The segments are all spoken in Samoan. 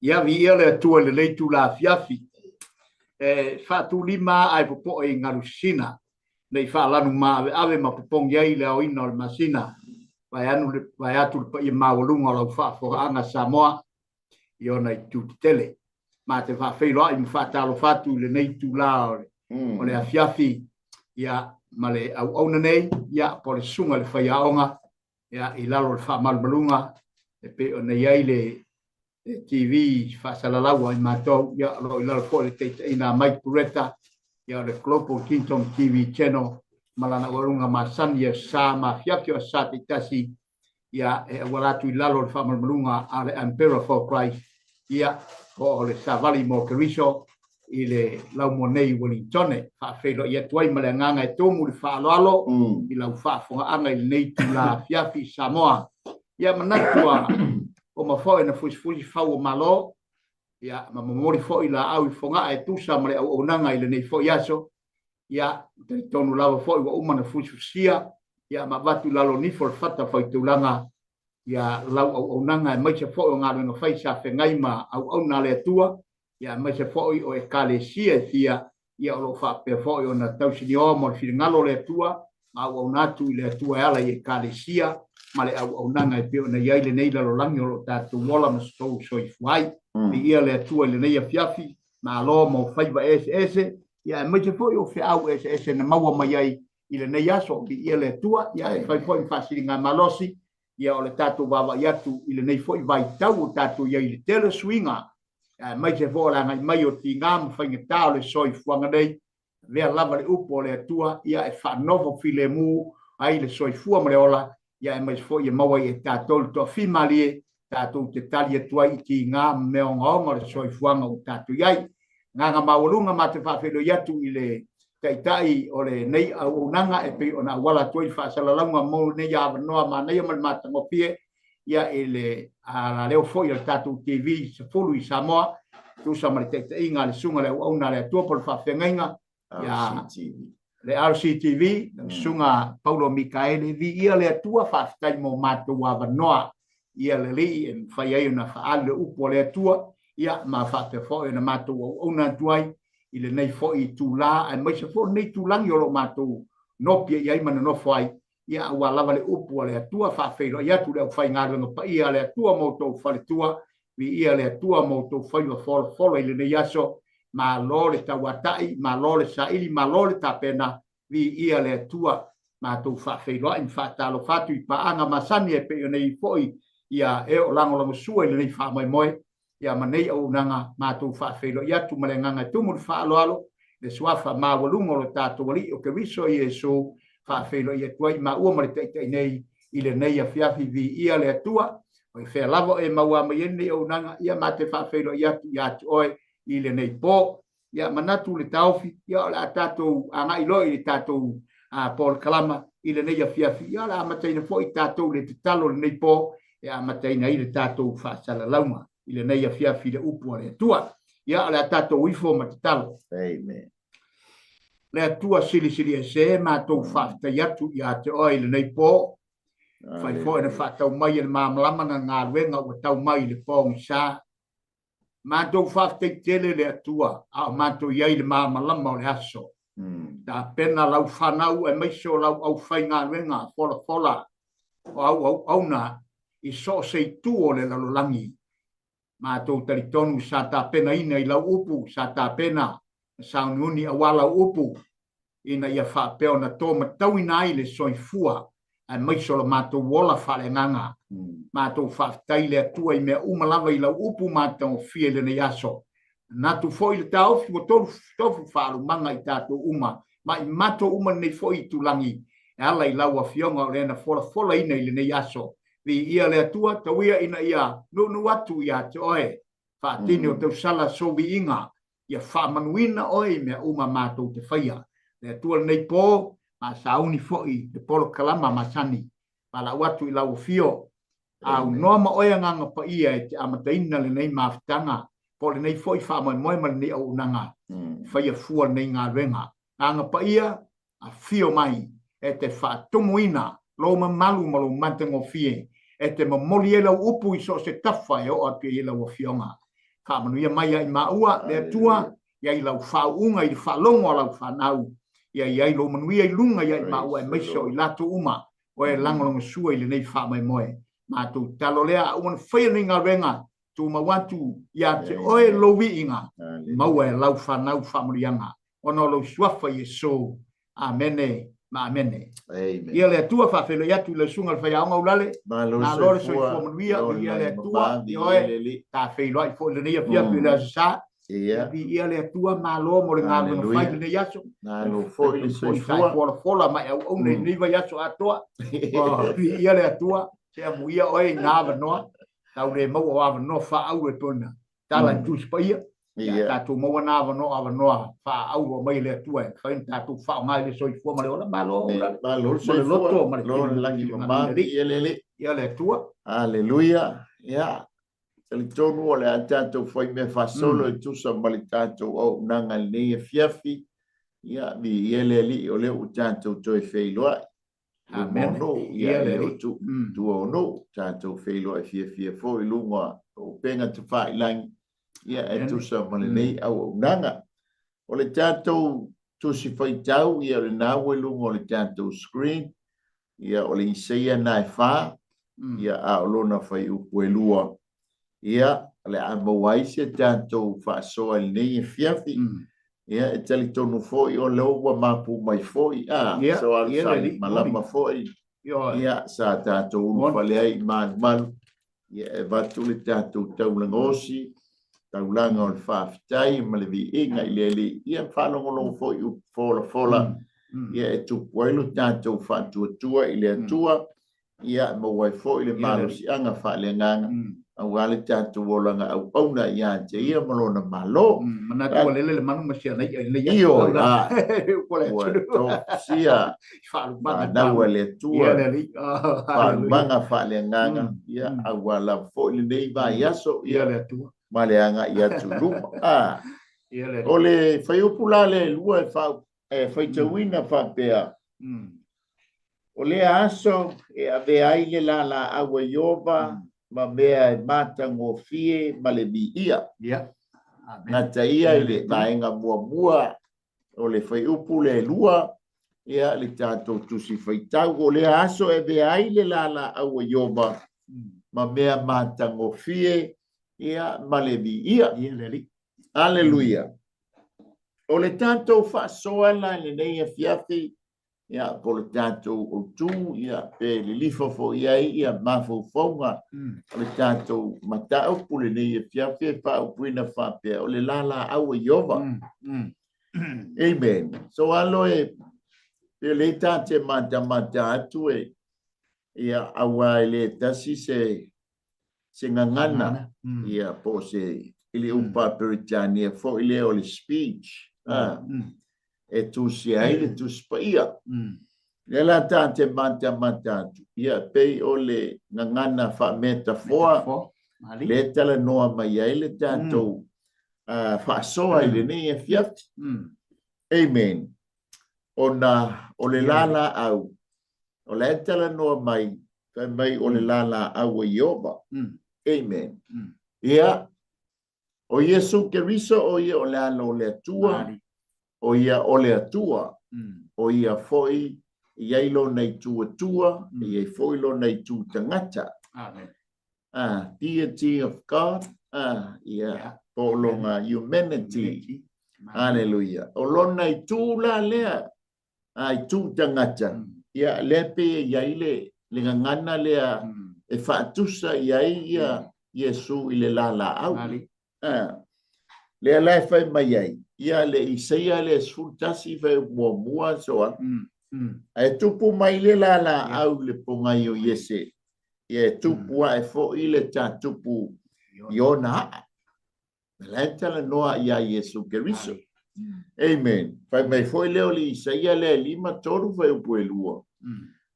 Ia, viia le Atua i lenei itula afiafi. E faatulima ae popoe i galusina, ne i faalanu maaveave ma popogi ai le aoina o le masina, vaeatu le paia maualuga o lau faafofogaaga Samoa i ona itu tetele. Ma te faafeiloai ma faatalofa atu i lenei itula o le afiafi, ia, ma le auauna nei, ia, po o le susuga i le faiaoga, ia, i lalo o le faamalumaluga e pei ona i ai le TV faasalalau a i matou, ia, o lo o i lalo foi o le taitaiga a Mike Buretta, ia, o le Global Kingdom TV Channel ma lana auaunaga masani i aso Sa ma afiafi o aso Sa taitasi, ia, e auala atu i lalo o le faamalumaluga a le Emperor for Christ, ia, po o le Savali mo Keriso i le laumua nei i Uelintone. Faafeiloai atu ai ma le agaga e tumu i le faaaloalo i lau faafofogaaga i lenei itula afiafi i Samoa. Ia manatu a uma foi na fusifusi fau o Malo, ia, ma momoli foi laau i Fogaa e tusa ma le auaunaga i lenei foi aso. Ia, talitonu lava foi ua uma na fusifusia, ia, ma avatu i lalo nifo o le fata faitaulaga, ia, lau auaunaga aemaise foi o galuega fai sa feagai ma auauna a le Atua, ia, aemaise foi o Ekalesia e fia, ia, o lo o faapea foi ona tausinioa mo le finagalo o le Atua, ma auauna atu i le Atua e ala i Ekalesia ma le auaunaga e pei ona i ai lenei lalolagi o lo o tatou ola ma sotou soifua ai. Viia le Atua i lenei afiafi, malo mo faiva eseese, ia, aemaise foi o feau eseese na maua mai ai i lenei aso. Viia le Atua, ia, e fai foi ma faasiligamalosi, ia, o le tatou vaavaai atu i lenei foi vaitau o tatou i ai i le tele o suiga, aemaise foi o le agai mai o tiga ma faigata o le soifuaga nei. Avea lava le upu a le Atua, ia, e faanofo filemu ai le soifua ma le ola, ia, aemaise foi e maua ai e tatou le toafimalie tatou te tali atu ai i tiga ma mea ogaoga o le soifuaga ua tatou i ai. Agaga maualuga ma te faafeiloai atu i le Taitai o lenei auaunaga e pei ona auala atu ai le faasalalauga mo lenei avanoa manaia ma le matagofie, ia, i le alaleo foi o le tatou TV 10 i Samoa, tusa ma le taitaiga a le Susuga le Auauna a le Atua po o le Faafeagaiga, ia, le RCTV, le Susuga Paulo Mikaele. Viia le Atua, faafetai mo matou avanoa, ia le Alii e mafai ai ona faaali le upu a le Atua, ia, ma faapea foi ona matou auauna atu ai i lenei foi itula, aemaise foi lenei itulagi o lo o matou nopi i ai ma nonofo ai, ia, aua lava le upu a le Atua. Faafeiloai atu le aufaigaluega paia a le Atua ma outou faletua. Viia le Atua ma outou faiva folafola i lenei aso. Malo le tauatai, malo le saili, malo le tapena. Viia le Atua. Matou faafeiloai ma faatalofa atu i paaga masani e pei ona i ai foi ia e o lagolagosua i lenei faamoemoe, ia, ma nei auaunaga. Matou faafeiloai atu ma le agaga e tumu le faaaloalo, le suafa maualuga o lo tatou Alii o Keriso Iesu. Faafeiloai atu ai maua ma le Taitai nei i lenei afiafi. Viia le Atua. O i fea lava o e maua mai ai lenei auaunaga, ia, ma te faafeiloai atu ia te oe i lenei po. Ia, manatu le taofi, ia, o le a tatou agai loa i le tatou polokalama i lenei afiafi. Ia, o le a amataina foi tatou le tatalo i lenei po e amataina ai le tatou faasalalauga i lenei afiafi i le upu a le Atua. Ia, o le a tatou ifo ma tatalo. Amen. Le Atua silisili ese, matou faafetai atu ia te oe i lenei po. Fai foi na faatau mai e le malamalama na galuega ua tau mai i le pogisa. Matou faafetai tele le Atua a o matou i ai i le malamalama o le aso. Tapena lau fanau aemaise o lau aufaigaluega folafola o au auauna i so o se itu o le lalolagi. Matou talitonu sa tapenaina i lau upu, sa tapena na sauniuni aua lau upu, ina ia faapea ona tomatauina ai le soifua aemaise o lo matou ola faaleagaga. Matou faafetai i le Atua i mea uma lava i lau upu matagofie i lenei aso. Manatu foi le taofi ua tofu faalumaga i tatou uma ma i matou uma lenei foi itulagi e ala i lau Afioga o le na folafolaina i lenei aso. Viia le Atua, tauia ina ia nuunuu atu ia te oe faatini o tausala soviiga ia faamanuina oe i mea uma matou te faia. Le Atua lenei po, ma sauni foi le polokalama masani. Valaau atu i lau afio, aunoa ma oe Agaga Paia e te amataina lenei mafutaga, po o lenei foi faamoemoe ma lenei auaunaga, faia fua lenei galuega. Agaga Paia, afio mai e te faatumuina lou mamalu ma lou matagofie, e te momoli ai lau upu i so o se tafa e oo atu i ai lau Afioga. Faamanuia mai ia i maua, le Atua, ia i lau faauuga i le faalogo a lau fanau, ia i ai lou manuia i luga ia i maua aemaise o i latou uma o e lagolagosua i lenei faamoemoe. Matou tatalo lea, a uma ona faia lenei galuega, tumau atu ia te oe lou viiga, maua e lau fanau faamanuiaga, ona o lou suafa Iesu. Amene ma amene. Amen. Ia le Atua faafeiloai atu i lau susuga i le faiaoga Ulale. Malo Malo le soifua manuia, viia le Atua, ioe, ta feiloai foi i lenei afiafi i le Aso Sa. Ia. Viia le Atua, malo mo le galuega fai i lenei aso. Malo foi le soifua. Sa e folafola ma e auauna i lenei vaiaso atoa. Oh, viia le Atua, se amuia oe i na avanoa, tau le maua o avanoa faaauro e pei ona tala i Tusi Paia. Ia tatou maua na avanoa, avanoa faaauro mai e le Atua e mafai ona tatou faaaoga i le soifua ma le ola. Malo Ulale. Malo le Ma le soifua. loto ma le Lo le lagi mama, viia le Alii. Ia le Atua. Aleluia. Ia, talitonu o le a tatou fai mea faasolo e tusa ma le tatou auaunaga i lenei afiafi. Ia, viia le Alii o lea ua tatou toe feiloai. Amene. Luma o nuu, ia e le o tu, tua o nuu, tatou feiloai fiafia foi i luga o upega tafailagi, ia e tusa ma lenei auaunaga. O le tatou tusi faitau, ia o lena ua i luga o le tatou screen, ia o le Isaia na e 4, ia a o lona fuaiupu e 2, ia o le a maua ai se tatou faasoa i lenei afiafi. Ia e talitonu foi o lea ua mapu mai foi, a, so alu sa malama foi, ia sa tatou ulufale ai i malumalu, ia e avatu le tatou taulaga osi, taulaga o le faafetai ma le viiga i le Alii, ia faalogologo foi i upu folafola, ia e tupu ai lo tatou faatuatua i le Atua, ia maua ai foi le malosiaga faaleagaga aua le tatou olaga auauna ia te ia ma lona Malo. Manatu ua lele le manu ma si ana i'a i lenei aso. Ioe, a, ua tofusia fanau a le Atua, faalumaga faaleagaga, ia, aua lava foi lenei vaiaso, ia, ma le agai atu i luma. A, o le fuaiupu la lea e 2 e faitauina faapea, O lea aso e avea ai le lalaau a Ieova ma mea e matagofie ma le viia. Gata ia i le vaega muamua o le fuaiupu lea e 2, ia le tatou tusi faitau. O lea aso e avea ai le lalaau a Ieova ma mea matagofie, ia, ma le viia. Aleluia. O le tatou faasoa la i lenei afiafi, ia, po o le tatou autu, ia, pe lilifa foi i ai ia mafaufauga o le tatou mataupu lenei afiafi e faaupuina faapea, o le lalaau a Ieova. Amen. So alo e, pe le ta te matamata atu e, ia, aua e le tasi se se gagana, ia, po o se, i le upu Faa-Peretania foi lea o le speech, a, e tusia ai le Tusi Paia. Lea la ta te matamata atu, ia, pei o le gagana faa-metafoa, lea e talanoa mai ai le tatou faasoa i lenei afiafi. Amen. Ona o le lalaau, O la e talanoa mai, fai mai o le lalaau a Ieova. Amen. Ia, o Iesu Keriso o ia o le alo o le Atua, o ia o le Atua, o ia foi e i ai lona itu Atua, e i ai foi lona itu tagata. Amen. Ah, deity of God, ah, ia, po o lona humanity. Hallelujah. O lona itu la lea, a i tu tagata, ia, lea pei e i ai le, le gagana lea e faatusa i ai ia Iesu i le lalaau. A, lea la e fai mai ai, ia le Isaia lea 11 fai muamua so a. Ae tupu mai le lalaau i le pogai o Iese, ia e tupu ae foi le tatupu i ona aa. La e talanoa ia Iesu Keriso. Amen. Fai mai foi lea o le Isaia lea e 5, 3 fuaiupu e 2.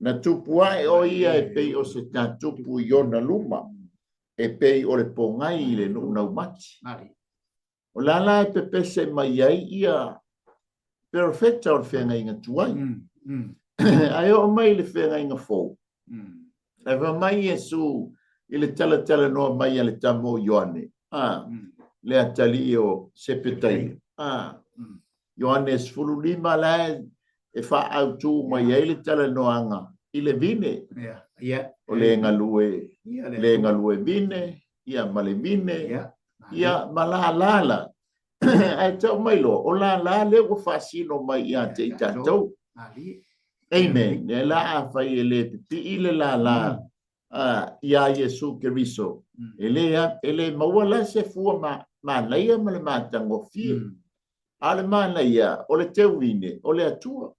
Na tupu ae o ia e pei o se tatupu i ona luma, e pei o le pogai i le nuu naumati. O le a la e pepese mai ai ia perofeta o le feagaiga tuai. Ae oo mai i le feagaiga fou, Ae fai mai Iesu i le talatalanoa mai a le tama o Ioane, a, le atalii o Sepetaia. A, Ioane 15 la e faaautu mai ai le talanoaga i le vine. O le galue, le galue vine, ia ma le vine, ia ma lala la. Ae tau mai loa, o lala lea ua faasino mai ia te i tatou. Amen. Lea la afai e le pipii le lala iā Iesu Keriso, e le, e le maua la se fua ma, manaia ma le matagofie. A o le manaia, o le teuine, o le Atua.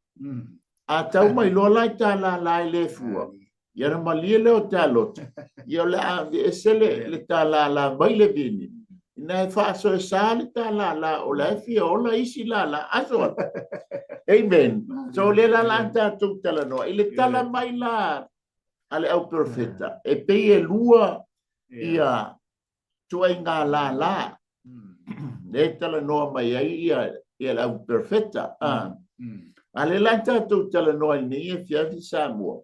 A tau mai loa la i ta lala e le fua, ia ona malie lea o ta loto, ia o le a aveese le, le ta lala mai le vini, ina e faasoesa le ta lala, o la e fia ola isi lala, aso atu. Amen. So o lea la la tatou talanoa, i le tala mai la a le au perofeta, e pei e lua ia tuaiga lala lea e talanoa mai ai ia, ia le au perofeta. A lea la tatou talanoa i lenei afiafi Samoa,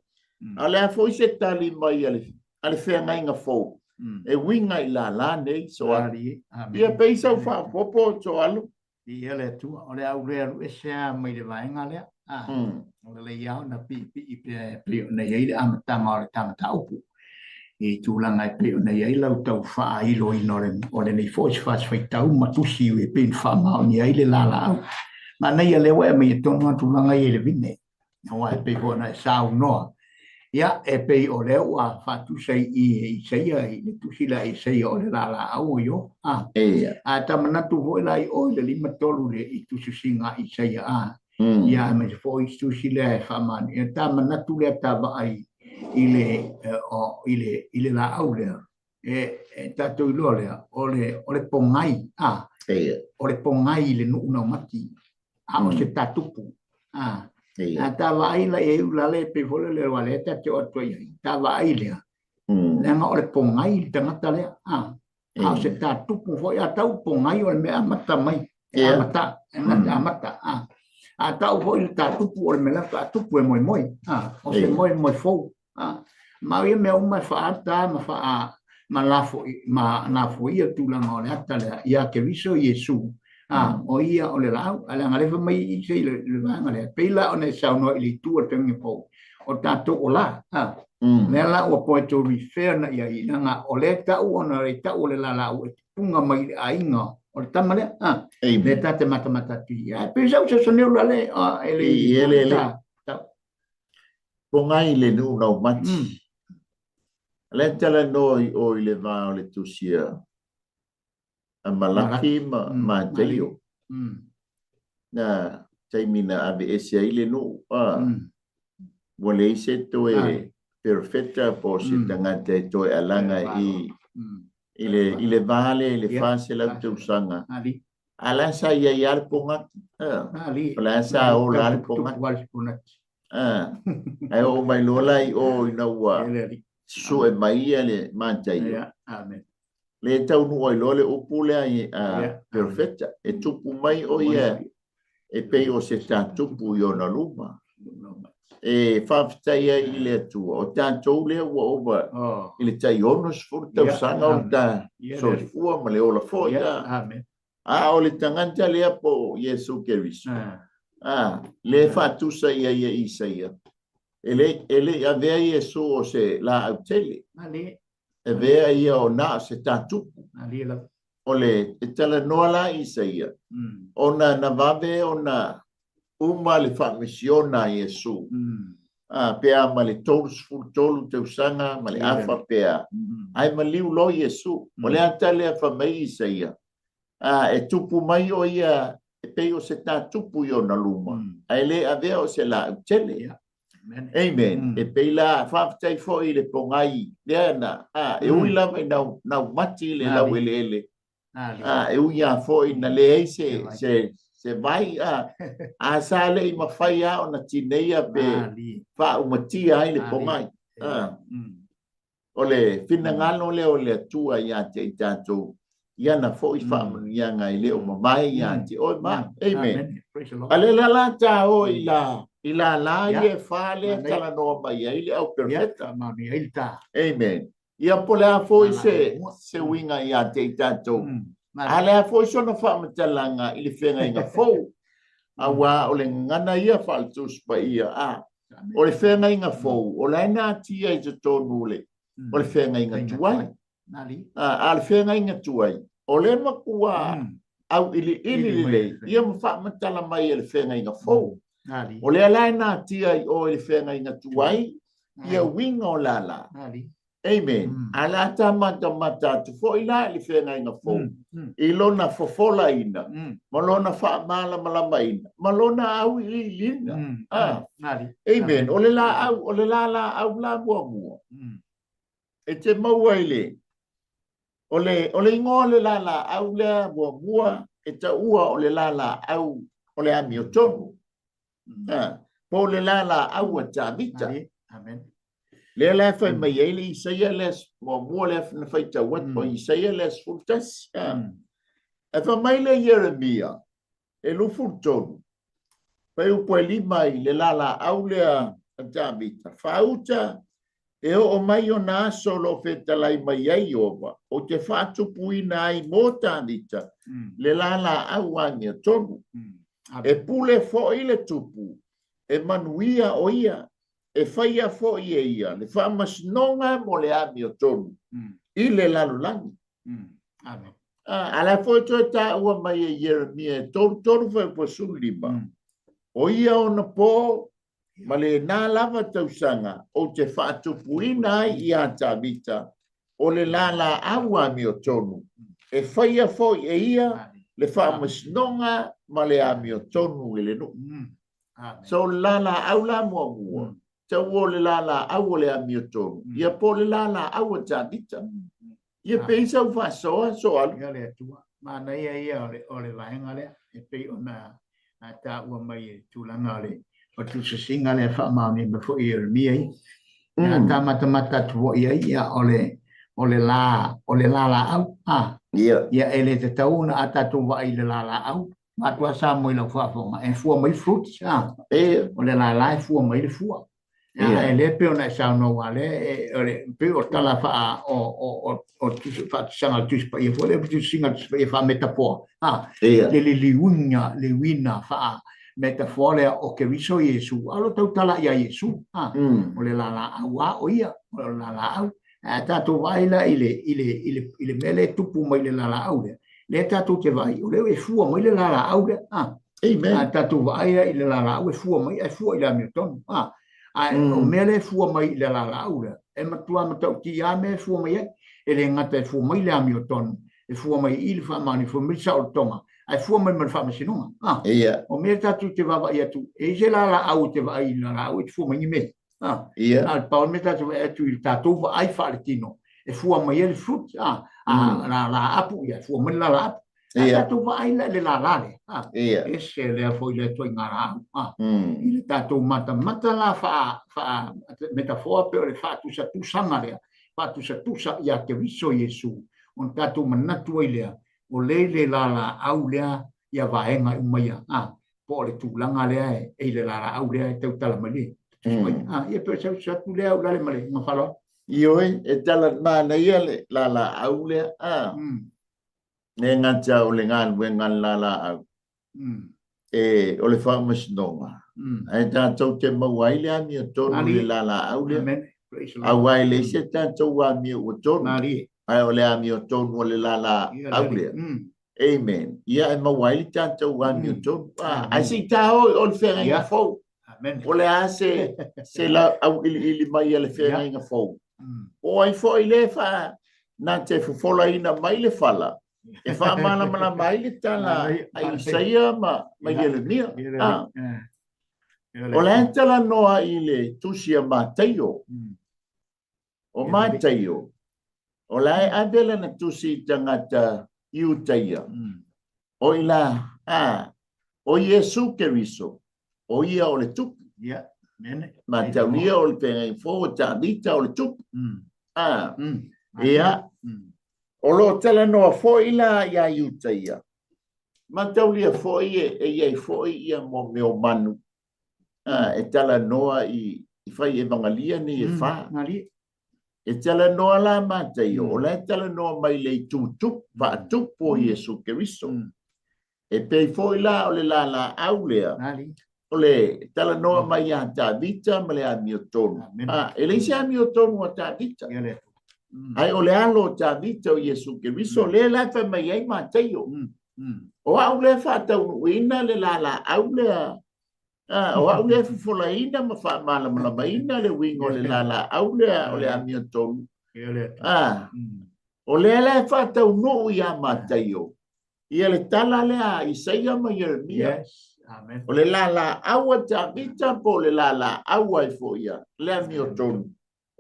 a o le a foi se tali mai a le, a le feagaiga fou e uiga i lala nei, Soalu. Ia pei sau faaopoopo, Soalu. Viia le Atua, o le a ou le alu ese lava mai le vaega lea. A, o le lelei lava ona piipii pea e pei ona i ai le amataga o le ta mataupu i tulaga e pei ona i ai lau tau faailoina o, le, o lenei foi faitau ma tusi e pei ona faamaonia ai le lalaau. Manaia lea ua e aumaia tonu lava tulaga ia i le vine. Aua e pei foi ona e saunoa, ia, e pei o lea ua faatusa i i e Isaia, i le tusi lea a Isaia o le laalaau o Ioho. A, a ta manatu foi la i o i le 53 le i tusitusiga a Isaia, a, ia, aemaise foi isi tusi lea e faamaoni. Ia, ta manatu lea ta vaai i le, o, i le, i le laau lea, e, e tatou iloa lea, o le, o le pogai, a, o le pogai i le nuu naumati, a o se tatupu. A, a ta vaai la i ai ulale e pei foi le aua lea ta te oo atu ai ai, ta vaai lea, leaga o le pogai le tagata lea, a, a o se tatupu foi, a tau pogai o le mea amata mai, e amata, e amata, a. A tau foi le tatupu o le mea la faatupu e moemoe, a, o se moemoe fou, A, ma o ia mea uma e faaata ma faa ma lafo ma lafoia tulaga o le ata lea ia Keriso Iesu, a o ia o le laau. A leaga lea fai mai i se le, le vaega lea, pei la ona e saunoa i le itu o le taimi fou, o tatou o la, a lea la ua poe to refer na ia i leaga o lea tau ona le tau o le lalau e punga mai i le aiga o le tama lea, a lea ta te matamata atu i ai pei sau se soneu la le a e le i le le Pogai le nuu laumati. Lea talanoa i o i le va o le tusi a Malaki ma Mataio. Na taimi na aveese ai le nuu, a ua leai se toe perofeta po o se tagata e toe alaga i i le va lea i le 400 tausaga. A la sa i ai lava le pogati. O la sa ola lava le pogati. Ae oo mai loa la i o ina ua sue mai ia le Mataio. Le taunuu ai loa le upu lea i a perofeta. E tupu mai o ia e pei o se tatupu i ona luma. E faafetai ai i le Atua, o tatou lea ua ova i le tai 60 tausaga o le ta soifua ma le ola foi. A o le tagata lea po o Iesu Keriso, a, lea e faatusa i ai e Isaia, e le, e le i avea Iesu o se laau tele. E avea ia o na o se tatupu. O le, e talanoa la Isaia, ona na vave ona uma le faamisiona a Iesu, a, pe a ma le 33 tausaga ma le afa pe a, ae maliu loa Iesu. O le ata lea fai mai Isaia, a, e tupu mai o ia e pei o se tatupu i ona luma, ae le avea o se laau tele. Amen. E pei la, faafetai foi i le pogai lea na, a, e ui lava ina naumati le laueleele, a, e ui lava foi ina leai se, se, se vai, a, a sa le i mafai lava ona tineia pe faaumatia ai le pogai. A, o le finagalo lea o le Atua ia te i tatou, i ana foi faamanuiaga e le o mavae ia te oe ma au. Amen. A lea la la ta o i la i lala ia e fa lea talanoa mai ai le au perofeta. Amen. Ia po o le a foi se se uiga ia te i tatou. A le a foi sona faamatalaga i le feagaiga fou, auā o le gagana ia faale-Tusi Paia, a o le feagaiga fou, o la e natia i totonu o le o le feagaiga tuai. A o le feagaiga tuai, o lea e matua auiliili lelei ia ma faamatala mai e le feagaiga fou. O lea la e natia i o i le feagaiga tuai ia uiga o lala. Amen. A o le a ta matamata atu foi la i le feagaiga fou i lona fofolaina ma lona faamalamalamaina ma lona auiliiliina. Amen. O le laau, o le lalaau la muamua e te maua i le o le o le igoa o le lalaau lea muamua e taua o le lalaau o le amiotonu. Po o le lalaau a Tavita. Amen. Lea la e fai mai ai le Isaia lea muamua lea na faitau atu, o Isaia lea 11. Ae fai mai le Ieremia e 23, fuaiupu e 5 i le lalaau lea a Tavita, faauta e oo mai ona aso o lo o fetalai mai ai Ieova, ou te faatupuina ai mo Tavita le lalaau amiotonu. E pule foi le tupu, e manuia o ia, e faia foi e ia le faamasinoga mo le amiotonu i le lalolagi. Amen. A la foi toe taua mai e Ieremia e 33 fuaiupu 15, o ia ona po ma lena lava tausaga ou te faatupuina ai iā Tavita o le lalaau amiotonu, e faia foi e ia le faamasinoga ma le amiotonu i le nuu. So o le lalaau la muamua, taua o le lalaau o le amiotonu, ia po o le lalaau a Tavita. Ia pei sau faasoa Soalu. Ia le Atua. Manaia ia o le vaega lea e pei ona taua mai e tulaga o le o tusasiga lea faamaonia mai foi e Ieremia ia. Ia ta matamata atu foi ai ia o le o le la o le lalaau a. Ia. Ia e le tatau ona a tatou vaai i le lalaau matua sa mo i lau faafofoga e fua mai fruits a. Ia. O le lala e fua mai le fua. Ia, e le pei ona e saunoa aua lea e, o le, pei o tala faa, o, o, o, o faatusaga o le Tusi Paia foi lea, tusiga o le Tusi Paia faa-metafoa, ha, le liliuina, le uina faa-metafoa lea o Keriso Iesu, a o lo o tautala ia Iesu, ha, o le lalaau a o ia, o le lalaau. Ae a tatou vaai la i le, i le, i le, i le mea lea e tupu mai le lalaau lea, lea tatou te vaai, o lea e fua mai le lalaau lea, ha. Amen. A tatou vaai la i le lalaau e fua mai, ae fua i le amiotonu. A, ae o mea lea e fua mai i le lalaau lea, e matua matautia lava mea e fua mai ai. E le gata e fua mai le amiotonu, e fua mai i le faamaoni, e fua mai le saolotoga, ae fua mai ma le faamasinoga. A, o mea tatou te vaavaai atu, e i ai se lalaau e te vaai i le lalaau e te fua mai ni mea. A, Ia. A le pau le mea tatou vaai atu i le tatou vaai faaletino, e fua mai ai le fruit, a, a lala apu, ia, e fua mai le lala apu. A tatou vaai la i le lala lea, a, ese lea foi lea ituaiga laau, a, i le tatou matamata la faa, faa metafoa pei o le faatusatusaga lea, faatusatusa ia Keriso Iesu, ona tatou manatu ai lea, o lea i le lalaau lea ia vaega uma ia, a, po o le tulaga lea e i le lalaau lea e tautala mai le Tusi Paia. A, ia pei o se atu lea au lale ma le faaaloalo. Ioe, e tala manaia le lalaau lea, a. Le gata o le galuega a le lalaau, e, o le faamasinoga, ae tatou te maua ai le amiotonu i le lalaau lea. Aua e leai se tatou amio ua tonu, ae o le amiotonu o le lalaau lea. Amen. Ia e maua ai le tatou amiotonu. Ae se i ta o i o le feagaiga fou. O le a se, se auiliili mai a le feagaiga fou. Po o ai foi le faa, na te fofolaina mai le fala e faamalamalama ai le tala a Isaia ma, ma Ieremia. Ah. O le a talanoa i le tusi a Mataio. O Mataio, o la e ave lana tusi i tagata Iutaia. O i la, a, o Iesu Keriso, o ia o le tupu. Ia, mene. Mataulia o le feagaiga fou o Tavita o le tupu. A, ia, o lo o talanoa foi la iā Iutaia. Mataulia foi e i ai foi ia mo mea o manu, a, e talanoa i fai evagalia nei e fa. E talanoa la Mataio, o la e talanoa mai le itu tupu, faatupu o Iesu Keriso. E pei foi la o le lalaau lea, o le talanoa mai ia Tavita ma le amiotonu. Ah, e leai se amiotonu a Tavita. Ae o le alo o Tavita o Iesu Keriso, lea la e fai mai ai Mataio. O au lea e faataunuuina le lalaau lea. Ah, o au lea e fofolaina ma faamalamalamaina le uiga o le lalaau lea o le amiotonu. Ah, o lea la e faataunuu ia Mataio ia le tala lea a Isaia ma Ieremia. Yes. Amen. O le lalaau a Tavita po o le lalaau ai foi ia le amiotonu.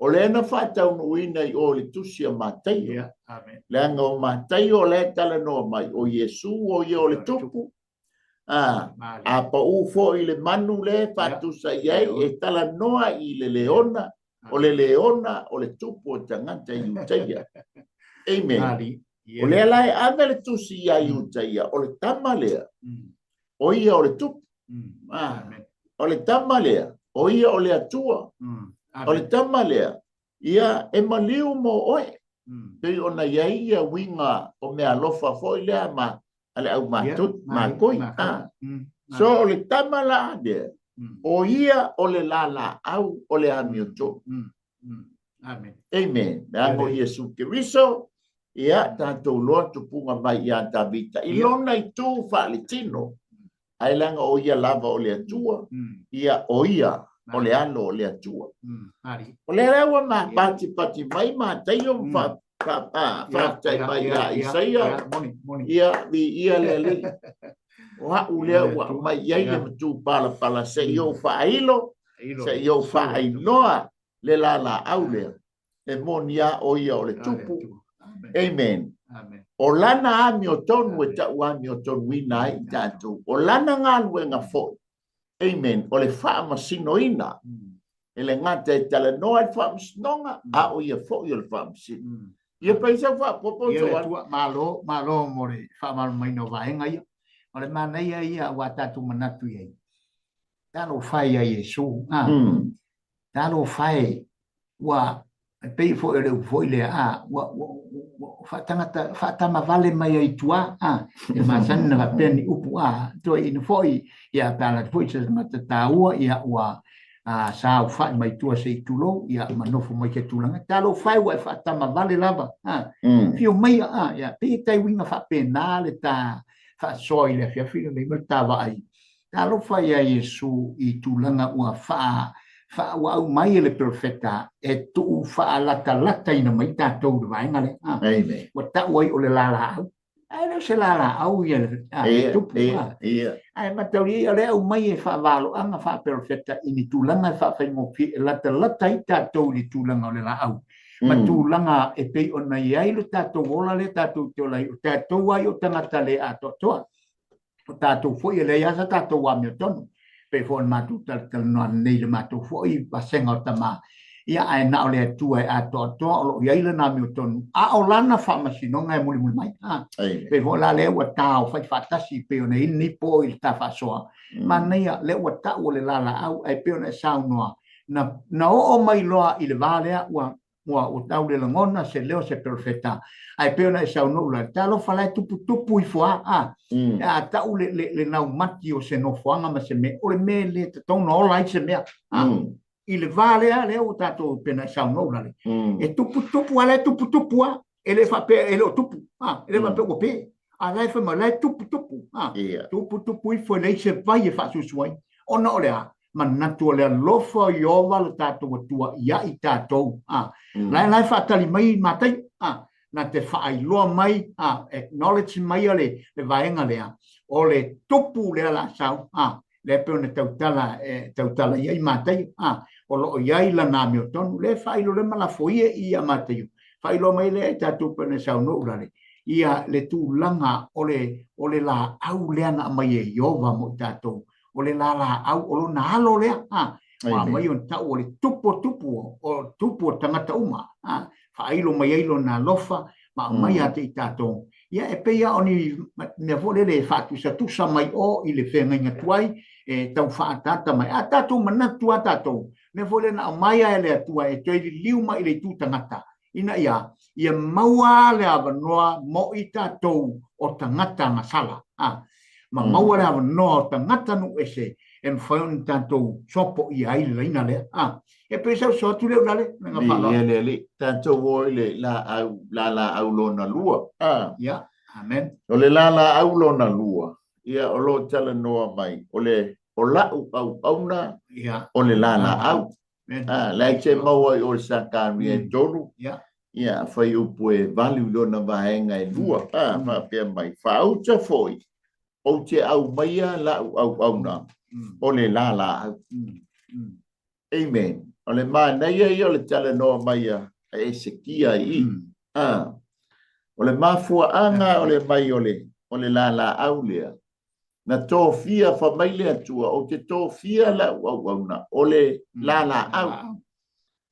O lea na faataunuuina i o i le tusi a Mataio. Yeah. Amen. Leaga o Mataio lea e talanoa mai, o Iesu o ia o le tupu. A, a pau foi i le manu lea e faatusa i ai, e talanoa i le leona, o le leona o le tupu o tagata Iutaia. Amen. O lea la e ave le tusi ia Iutaia, o le tama lea, o ia o le tupu. Ah, o le tama lea, o ia o le Atua. O le tama lea, ia e maliu mo oe. Pei ona i ai ia uiga o meaalofa foi lea ma a le au mākoi. Ah. So o le tama la lea, o ia o le lalaau o le amiotonu. Amen. Amen. Leaga o Iesu Keriso, ia tatou loa tupuga mai ia Tavita i lona itu faaletino, ae leaga o ia lava o le Atua, ia o ia o le alo o le Atua. O lea la ua mapatipati mai Mataio ma faafetai mai ia Isaia, ia viia le Alii. O au lea ua aumai i ai le matupalapala se i ou faailo, se i ou faailoa le lalaau lea. E moni a o ia o le tupu. Amen. O lana amiotonu e tau amiotonuina ai i tatou. O lana galuega foi. Amen. O le faamasinoina. E le gata e talanoa i le faamasinoga, a o ia foi o le faamasino. Ia pei sau faaopoopo Ia le Atua, malo, malo mo le faamalamalamaina o vaega ia. O le manaia ia ua tatou manatu i ai. Talofa e ia Iesu, a. Talofa e, ua e pei foi o le upu foi lea, a, ua, ua, ua faatagata, faatamavale mai ai tua, a, e masani na faapea ni upu, a, toeaina foi, ia, pe a alu atu foi se tagata taua, ia, ua, a, saofai mai tua se i tulou, ia, ma nofo mai se tulaga. Talofa e, ua e faatamavale lava, a, fio maia, a, ia, pei e tai uiga faapena le ta faasoa i le afiafi lenei ma le ta vaai. Talofa ia Iesu i tulaga ua faa, faa, ua aumai e le perofeta e tuu faalatalataina mai tatou i le vaega lea. Ah, Amen. Ua tau ai o le lalaau. Ae le o se lalaau ia le, ah, le tupu. Ah. Ae mataulia o lea aumai e faavaloaga faaperofeta i ni tulaga e faafaigofie e latalata ai tatou i le tulaga o le laau. Ma tulaga e pei ona i ai lo tatou ola lea tatou te ola ai, o tatou ai o tagata le atoatoa. O tatou foi e leai lava sa tatou amiotonu. Pei foi o le matou talatalanoa nei i le matou foi vasega o tama, ia ae na o le Atua e atoatoa o lo o i ai lana amiotonu, a o lana faamasinoga e mulimuli mai. Ha? Pei foi la lea ua taofai faatasi pei ona i ai lenei po i le ta faasoa. Manaia lea ua tau o le lalaau ae pei ona e saunoa, na, na oo mai loa i le va lea ua ua ua tau le lagona se leo se perofeta ae pei ona e saunoa ula talofa la e tuputupu ifo a a a tau le le le naumati o se nofoaga ma se mea o le mea e le tatau ona ola ai se mea a i le va lea lea ua tatou pei ona e saunoa ula le e tuputupu a la e tuputupu a e le faapea e le o tupu a e le faapea ua pe a la e fai mai la e tuputupu a tuputupu ifo e leai se vai e faasusu ai ona o le a manatu o le alofa o Ieova lo tatou Atua ia i tatou. A, la e la e faatali mai Mataio, a, na te faailoa mai, a, acknowledge mai le, le vaega lea, o le tupu lea la sau, a, lea pei ona tautala, e, tautala i ai Mataio, a, o lo o i ai lana amiotonu, lea e faailoa lea ma lafoia i ia Mataio, faailoa mai lea e tatou pei ona saunoa ulale, ia le tulaga o le, o le laau lea na aumai e Ieova mo i tatou, o le lalaau o lona alo lea, a, ua aumai ona tau o le tupu o tupu o tupu o tagata uma, a, faailo mai ai lona alofa ma aumai ia te i tatou. Ia e pei lava o ni mea foi lele e faatusatusa mai o i le feagaiga tuai e tau faaataata mai. A tatou manatu lava tatou, Mea foi lea na aumai lava e le Atua e toe liliu mai i le itu tagata, ina ia ia maua le avanoa mo i tatou o tagata agasala, a, ma maua le avanoa o tagata nuu ese e mafai ona tatou sopoia ai le laina lea. A, e pei sau so atu lea ulale, me nga whaaloa. Ia le ali, tatou o i le laau, la laau lona lua. A. Ia, amen. O le la laau lona lua, ia o lo talanoa mai, o le o lau auauna, Ia. o le la laau. Amen. A, le ai te maua i o le Sakaria e 3, Ia. ia, fai upu e 8 i lona vaega e 2. A, faapea mai, faauta foi, ou te aumaia lau auauna, o le la laau. Amen. O le manaia ia o le talanoa mai a Esekia i i. A, o le mafuaaga o le mai o le, o le la laau lea, na tofia fa mai le Atua, ou te tofia lau auauna, o le la laau.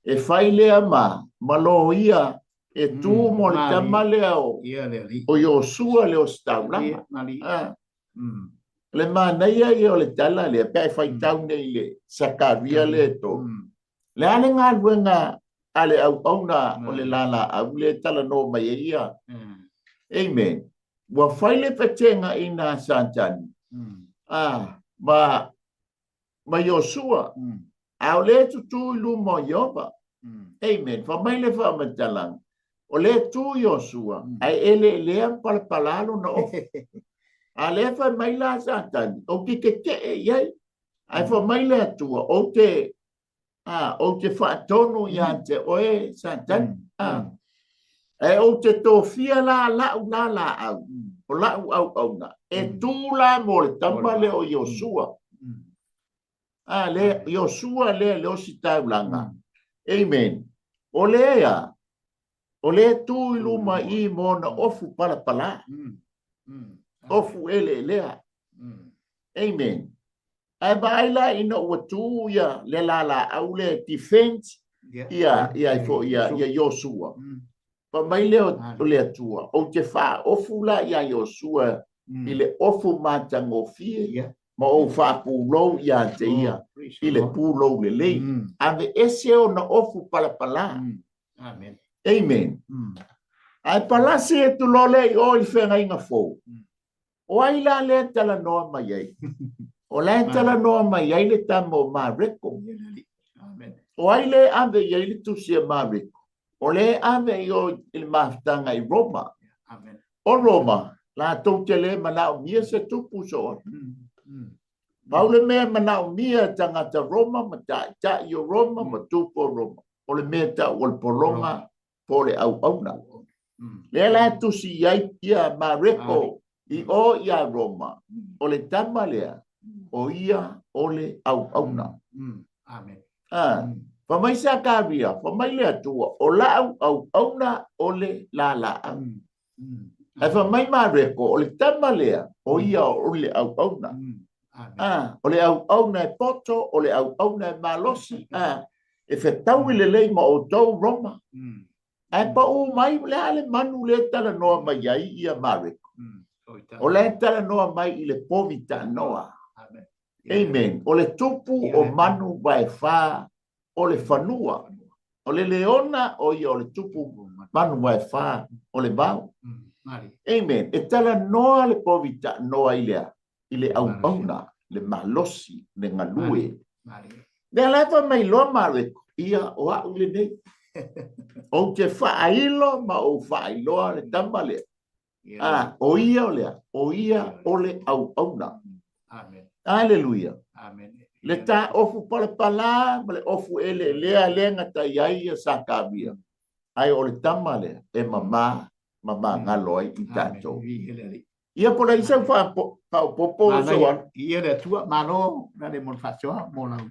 E fai lea ma, ma loia e tu mo le tama lea o, Ia le alii. o Iosua le ositaulaga. Mali. A, le manaia ia o le tala lea, pe ai faitau nei le Sakaria le e 3. Le a le galuega a le auauna o le la laau le talanoa mai ai ia. Amen. Ua fai le fetenga i nā Satani. A, ma, ma Iosua. A o le tutu i luma o Ieova. Amen. Fa mai le faamatalaga. O le tu Iosua, ae eleelea ma palapala lona ofu. A le fai mai la Satani, ou te tetee i ai. Ae fa mai le Atua, ou te, a, ou te faatonu ia te oe Satani. A, ae ou te tofia la lau la laau, o lau auauna, e tu la mo le tama lea o Iosua. A, le, Iosua lea le ositaulaga. Amen. O lea, o le tu i luma i mo na ofu palapala. Ofu eleelea. Amen. Ae vaai la ina ua tu ia le la laau le defense ia ia i fo ia ia Iosua. Fa mai le o le Atua, ou te faaofu la ia Iosua i le ofu matagofie ma ou faapulou ia te ia i le pulou lelei. Ave ese ona ofu palapala. Amen. Amen. Ae palasi e tu lo le i o i le feagaiga fou. O ai la lea talanoa mai ai? O la e talanoa mai ai le tama o Mareko. Amen. O ai le ave i ai le tusi a Mareko? O le ave i o i le mafutaga i Roma. Amen. O Roma, latou te le manaomia se tupu so atu. Pau le mea manaomia tagata Roma ma taitai o Roma ma tupu o Roma. O le mea tau o le pologa po o le auauna. Lea la e tusi i ai ia Mareko i o ia Roma, o le tama lea, o ia o le auauna. Amen. A, fa mai Sakaria, fa mai le Atua, o lau auauna o le la laau. Ae fa mai Mareko, o le tama lea, o ia o le auauna. A, o le auauna e poto, o le auauna e malosi, a, e fetaui lelei ma outou Roma. Ae pau mai, le a le manu le talanoa mai ai ia Mareko. O le talanoa mai i le povi tanoa. Amen. Amen. O le tupu o manu vaefa o le fanua. O le leona o ia o le tupu manu vaefa o le vao. Amen. E talanoa le povi tanoa i lea, i le auauna, le malosi, le galue. Lea la fa mai loa Mareko, ia o au lenei. Ou te faailo ma ou faailoa le tama lea. A, o ia o lea, o ia o le auauna. Amen. Aleluia. Amen. Le ta ofu palapala ma le ofu ele lea lea ngata i ai ia Sakaria. Ai o le tama lea e mama, mama ngalo ai i tatou. Ia po la isa fa popo so an. Ia le Atua, malo na le mo le faasoa mo lau.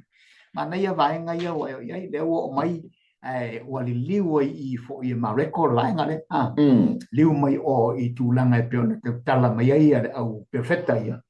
Manaia vaega ia ua e o i ai, lea ua oo mai, ae ua liliu ai i foi e Mareko le vaega lea. A, liu mai o i tulaga e pei ona tautala mai ai a le au perofeta ia.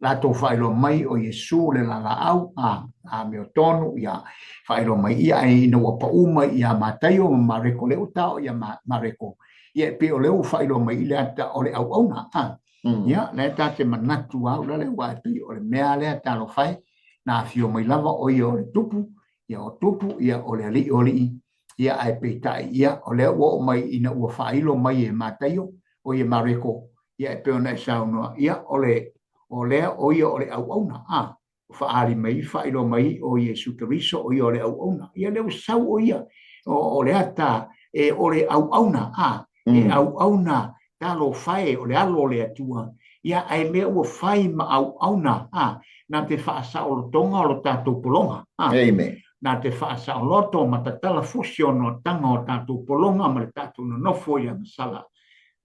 Latou faailoa mai o Iesu le lalaau, a, a mea tonu, ia, faailoa mai ia, ae ina ua pau mai ia Mataio ma Mareko, lea ua ta o ia Mareko, ia e pei o lea ua faailoa mai i le ata o le auauna. A, ia, lea ta te manatu au la le ua e pei o le mea lea talofa e, na afio mai lava o ia o le tupu, Ia, o tupu, ia, o le Alii o alii, ia, ae peitai, ia, o lea ua oo mai ina ua faailo mai e Mataio, o ia Mareko, ia, e pei ona e saunoa, ia, o le, o lea o ia o le auauna, a, faaali mai, faailoa mai o Iesu Keriso, o ia o le auauna. Ia, lea ua sau o ia, o le ata, e, o le auauna, a, e auauna, talofa e, o le alo o le Atua, ia, ae lea ua fai ma auauna, a, na te faasaolotoga o lo tatou pologa, a, Amen. Na te faasaoloto ma tatala fusi o noataga o tatou pologa ma le tatou nonofo i agasala,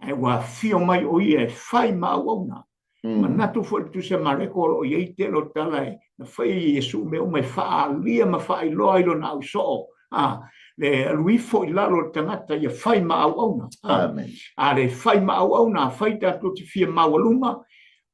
ae ua afio mai o ia e fai ma auauna. Manatu foi le Tusi a Mareko o lo o i ai tele o tala e na fai e Iesu mea uma e faaalia ma faailoa i lona ausoo, a, le alu ifo i lalo o le tagata ia fai ma auauna. A, Amen. a le fai ma auauna, afai tatou te fia maualuga,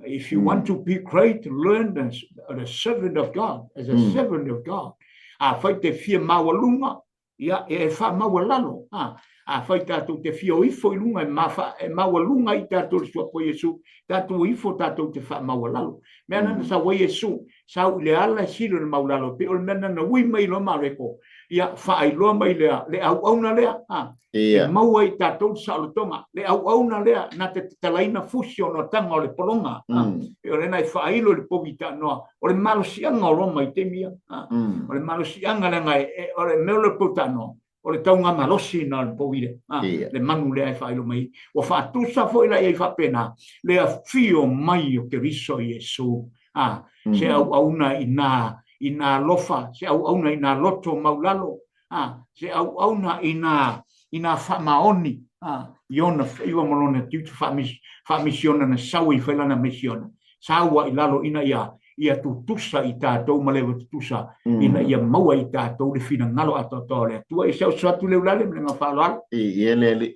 if you want to be great, learn as the servant of God, as a servant of God. Afai te fia maualuga, ia, e faamaualalo. A, afai tatou te fia o ifo i luga e, mafa, e maualuga i tatou le suafa o Iesu, tatou o ifo tatou te faamaualalo. Mea na sau ai Iesu, sau i le ala e sili ona maulalo, pei o le mea na na ui mai loa Mareko, ia faailoa mai lea, le auauna lea, a, e maua i tatou le saolotoga, le auauna lea na te tatalaina fusi o noataga o le pologa, a, pei o lena e faailo i le povi taanoa, o le malosiaga o Roma i taimi ia, a, o le malosiaga leaga e, o le mea o le povi taanoa, o le tauga malosi na o le povi lea, a, le manu lea e faailo mai. Ua faatusa foi la i ai faapena le afio mai o Keriso Iesu, a, se auauna i nā, i nā alofa, se auauna i nā loto maulalo, a, se auauna i nā, i nā faamaoni, a, i ona faiva ma lona tiute faamisiona na sau ai fai lana misiona, sau ai i lalo ina ia, ia tutusa i tatou ma le tutusa, ina ia maua i tatou le finagalo atoatoa o le Atua. E se oso atu le ulale ma le agaga faaaloalo. I ele alii.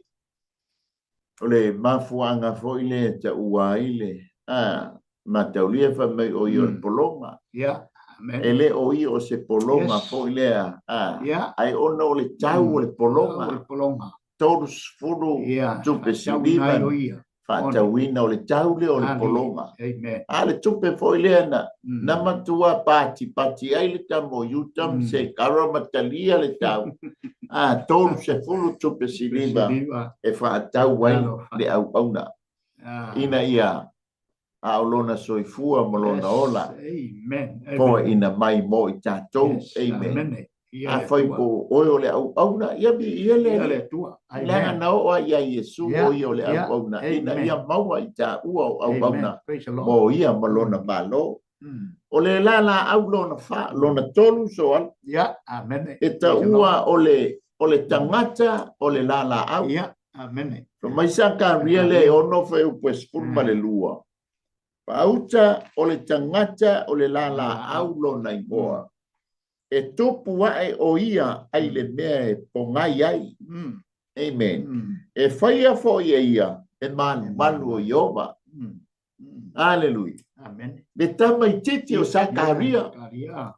O le mafuaaga foi lea e taua ai le a mataulia fai mai o ia o le pologa. Yeah. Amen. E le o ia o se pologa foi lea a ae ona o le tau o le pologa. O le pologa. 30 tupe siliva faatauina o le tau lea o le pologa. Amen. A le tupe foi lea na, na matua patipati ai le tama o Iuta ma Sekara ma talia le tau. A 30 tupe siliva e faatau ai le auauna. Ina ia a o lona soifua ma lona ola. Amen. Foaiina mai mo i tatou. Amen. Afai po o oe o le auauna, ia viia le Alii. Leaga na oo ai ia Iesu o ia o le auauna, ina ia maua i taua o auauna mo ia ma lona Malo. O le la laau lona fa, lona tolu soala. E taua o le o le tagata o le la laau. Fai mai Sakaria lea e ono fuaiupu e 12. Faauta o le tagata o le la laau lona igoa. E tupu ae o ia ai le mea e pogai ai. Amen. E faia foi e ia e malumalu o Ieova. Aleluia. Amen. Le tamaitiiti o Sakaria.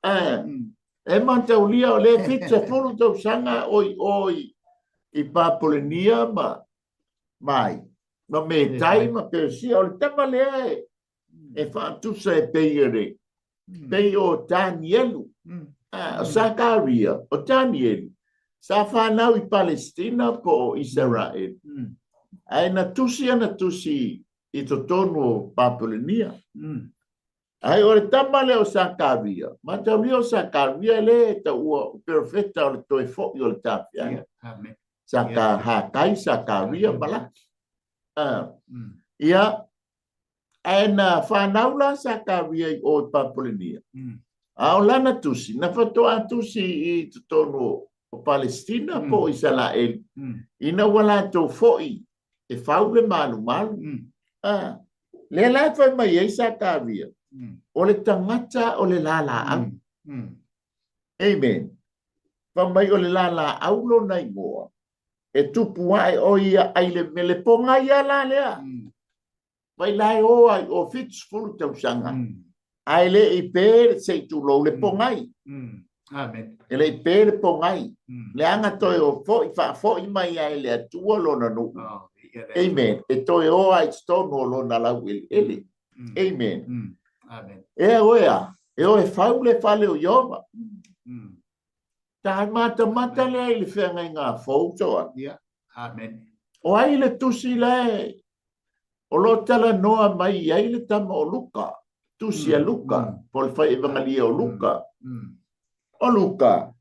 E mataulia o le 70 tausaga o i o i Papolenia ma mai ma Metai ma Persia. O le tama lea e faatusa e pei o le pei o Tanielu. O Sakaria, o Tanielu, sa whanau i Palestina po o Israel. Ae na tusi ana tusi i totonu o Papolenia. Ae o le tama lea o Sakaria, mataulia o Sakaria le e taua o perofeta o le toe fo'i o le tafiaga. Amen. Saka Hakai, Sakaria, Malaki. Ia, ae na whanau la Sakaria i o i Papolenia. A o lana tusi, na whatoa tusi i totonu o Palestina po o Isaraelu. Ina ua latou fo'i e fau le malumalu. Lea la e fai mai ai Sakaria, o le tagata o le lalaau. Amen. Fai mai o le lalaau lona igoa. E tupu ae o ia ai le mele pogai ia la lea. Mai la e o ai o 70 tausaga. Ae le i pe se i tulou le pogai. Amen. E le i pe le pogai. Leaga toe o fo'i faafoi mai ai le Atua lona nuu. Amen. E toe o ai totonu o lona laueleele. Amen. Amen. E oe a, e oe fau le fale o Ieova. Ta matamata lea i le feagaiga fou, Joan. Ia, amen. O ai le tusi la e o lo o talanoa mai i ai le tama o Luka, tusi a Luka, po o le fai evangelia o Luka. O Luka,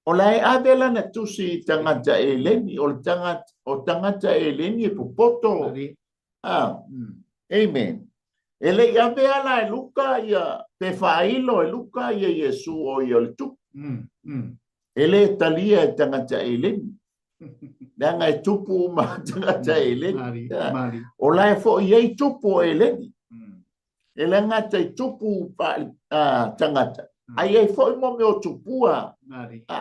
o la e ave lana tusi i tagata Eleni, o le tagata, o tagata Eleni e popoto. Ah, amen. E le i avea la e Luka ia, pe faailo e Luka ia Iesu o ia o le tupu. E le talia e tagata Eleni. Leaga e tupu uma tagata Eleni. O la e foi i ai tupu o Eleni. E le gata i tupu tagata, a i ai foi mo mea o tupua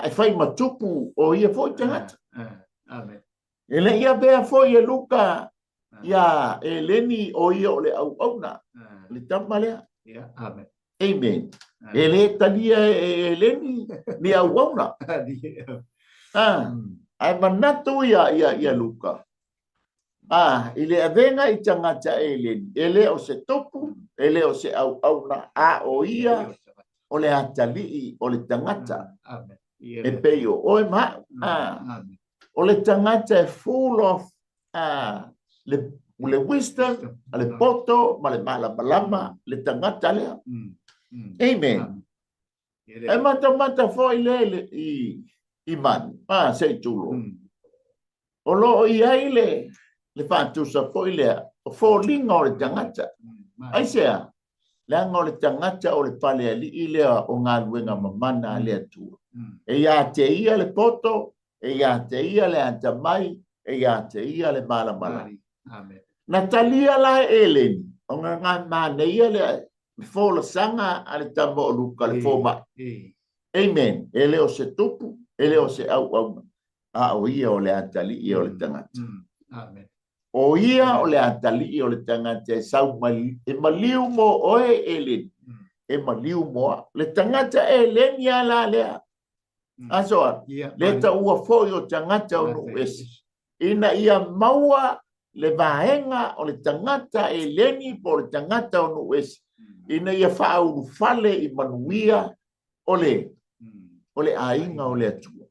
e fai ma tupu o ia foi tagata. E le i avea foi e Luka ia Eleni o ia o le auauna, le tama lea. Amen. E le talia e Eleni ni auauna. Ae manatu ia ia ia Luka. I le avega i tagata Eleni, e le o se tupu, e le o se auauna, a o ia o le atalii o le tagata. E pei o oe ma au. O le tagata e full of le wisdom, le poto ma le malamalama, le tagata lea. Amen. E matamata foi le i manu, se i tulou. O lo o i ai le faatusa foi lea, o foliga o le tagata. Aisea? Leaga o le tagata o le palealii lea o galuega mamana a le Atua. E ia te ia le poto, e ia te ia le atamai, e ia te ia le malamalama. Na talia la e Eleni, ona na manaia le folasaga a le tama o Luka, le fomai. Amen. E le o se tupu, e le o se auauna, a o ia o le atalii o le tagata. O ia o le atalii o le tagata e sau mai, e maliu mo oe Eleni, e maliu mo au. Le tagata Eleni a la lea. Aso a, le taua foi o tagata o nuu ese. Ina ia maua le vaega o le tagata Eleni po o le tagata o nuu ese, ina ia faaulufale i manuia o le o le aiga o le Atua.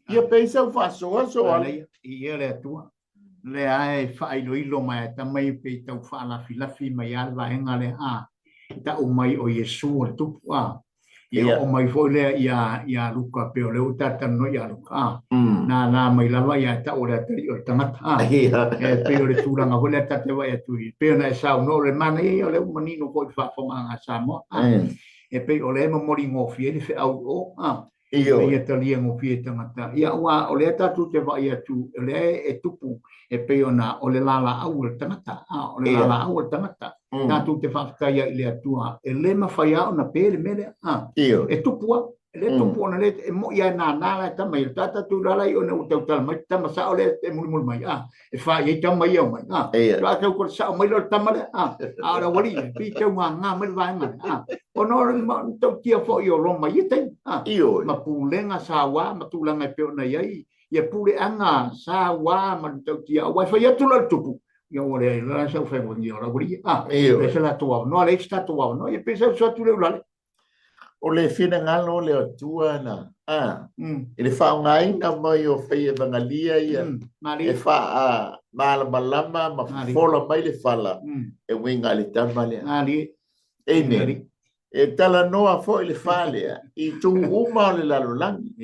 Ia pei sau faasoaso a ia le Atua. Lea e faailoilo mai a tama ia pei tau faalafilafi mai a le vaega lea a tau mai o Iesu o le tupu a. Ia o mai foi lea ia Luka pe o le ua talatalanoa ia Luka a. Na mai lava ia tau o le atalii o le tagata a. E pei o le tulaga foi lea ta te vaai atu i pei ona e saunoa o le manaia ia o lea ua manino foi i le faafofogaaga a Samoa a. E pei o lea e momoli gofie ai le feau i o a. Ia talia gofie e tagata. Ia aua o lea tatou te vaai atu o lea e tupu e pei ona o le lalaau o le tagata a, o le lalaau o le tagata. Tatou te faafetai ai i le Atua e le mafai lava ona pe le mea lea a. E tupu lava. E le tupu ona le e moi lava e nānā la e tama ia. Ta tatou lala i ona ua tautala mai tama sao lea e mulimuli mai a. E fā i ai tama ia o mai a. Faatoa tau kore sao mai lea o le tama lea a. A o le aualii e pei tau gagā mai le vaega lea a. Ona o le matautia foi o Roma i ia taimi a. Ma pulega saua ma tulaga e pei ona i ai ia puleaga saua ma le matautia aua e fai atu la le tupu ia ua leai la sau faigoagia o le aualii a. E se latou avanoa leai se tatou avanoa ia pei sau atu le ulale. O le finagalo o le Atua na i le faaaogaina mai o fai evangelia ia e faamalamalama ma fofola mai le fala e uiga i le tama lea. Amen. E talanoa foi le fa lea i itu uma o le lalolagi.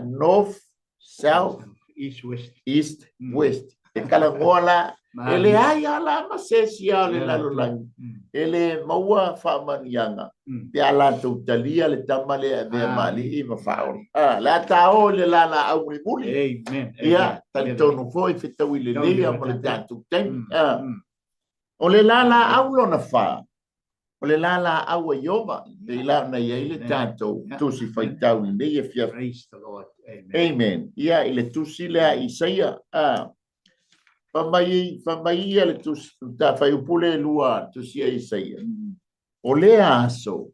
North, South, East, West. East, West. E talanoa la, e leai lava la ma se isi o le lalolagi e le maua faamanuiaga pe a latou talia le tama lea e avea ma alii ma faaola. Le a ta o i le lalaau mulimuli. Ia, talitonu foi fetaui lelei ma le tatou taimi. O le lalaau lona fa, o le lalaau a Ioba, pei la ona i ai le tatou tusi faitau i lenei afiafi. Praise the Lord. Amen. Amen. Ia, i le tusi lea a Isaia, fai mai ia le tusi, ta fuaiupu lea e lua tusi a Isaia. O lea aso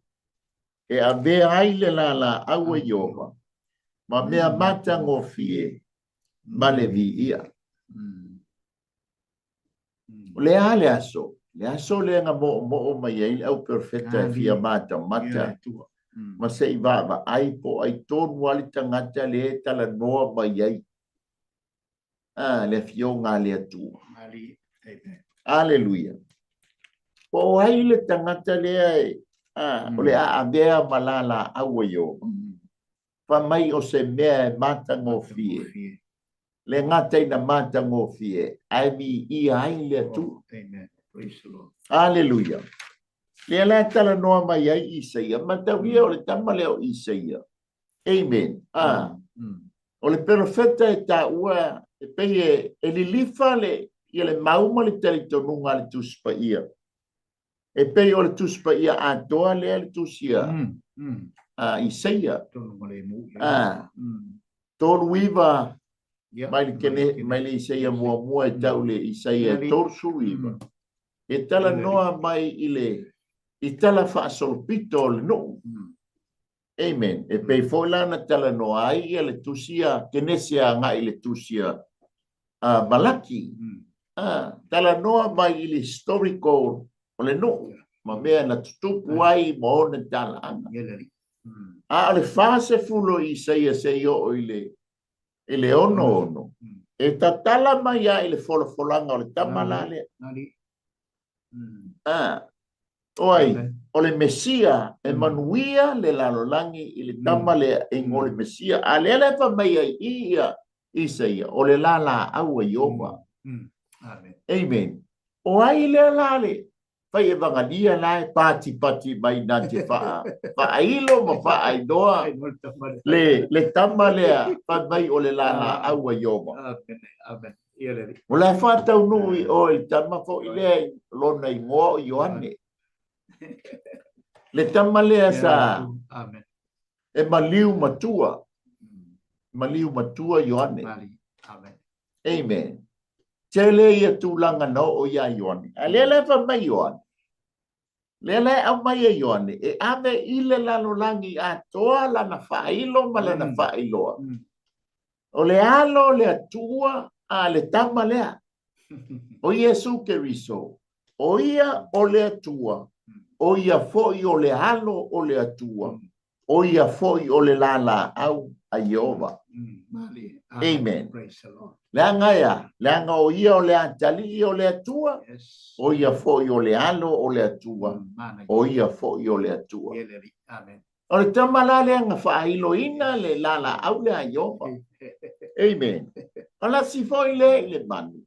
e avea ai le lalaau a Ioba ma mea matagofie ma le viia. O le a le aso? Le aso lea na moomoo mai ai le au perofeta e fia matamata. ma se i vaavaai po o ai tonu lava le tagata lea e talanoa mai ai a le Afioga a le Atua. Aleluia. Po o ai le tagata lea e o le a avea ma lalaau a Ieova. Fai mai o se mea e matagofie. Le gata ina matagofie, ae viia ai le Atua. Aleluia. Lea la e talanoa mai ai Isaia, mataulia o le tama lea o Isaia. Amen. Ah. O le perofeta e taua e pei e lilifa le, ia le mau ma le talitonuga a le Tusi Paia. E pei o le Tusi Paia atoa lea le tusi a a Isaia. A, 39 mai le kene, mai le Isaia muamua e tau le Isaia 39. E talanoa mai i le i tala faasolopito o le nuu. Amen. E pei foi la na talanoa ai ia le tusi a Kenese agai i le tusi a Malaki. Talanoa mai i le historical o le nuu ma mea na tutupu ai ma ona talaaga. A o le 40 o Isaia seia oo i le i le 66, e tatala mai lava i le folafolaga o le tama la lea. O ai? O le Mesia e manuia le lalolagi i le tama lea e igoa o le Mesia. A lea la e fai mai ai i ia Isaia, o le lalaau a Ieova. Amen. O ai lea la le fai evagalia la e patipati mai na te faailo ma faainoa le tama lea fai mai o le lalaau a Ieova. Amen. O la e faataunuu i o i le tama foi lea i lona igoa o Ioane. Le tama lea sa e maliu matua. Maliu matua Ioane. Amen. Tele ia tulaga na oo iā Ioane. A lea la e fai mai Ioane. Lea la e aumai e Ioane e ave i le lalolagi atoa lana faailo ma lana faailoa. O le Alo o le Atua a le tama lea, o Iesu Keriso, o ia o le Atua, o ia foi o le Alo o le Atua, o ia foi o le lalaau a Ieova. Amen. Leaga e a? Leaga o ia o le Atalii o le Atua, o ia foi o le Alo o le Atua, o ia foi o le Atua. O le tama la lea na faailoina le lalaau lea a Ieova. Amen. O lasi foi lea i le manu.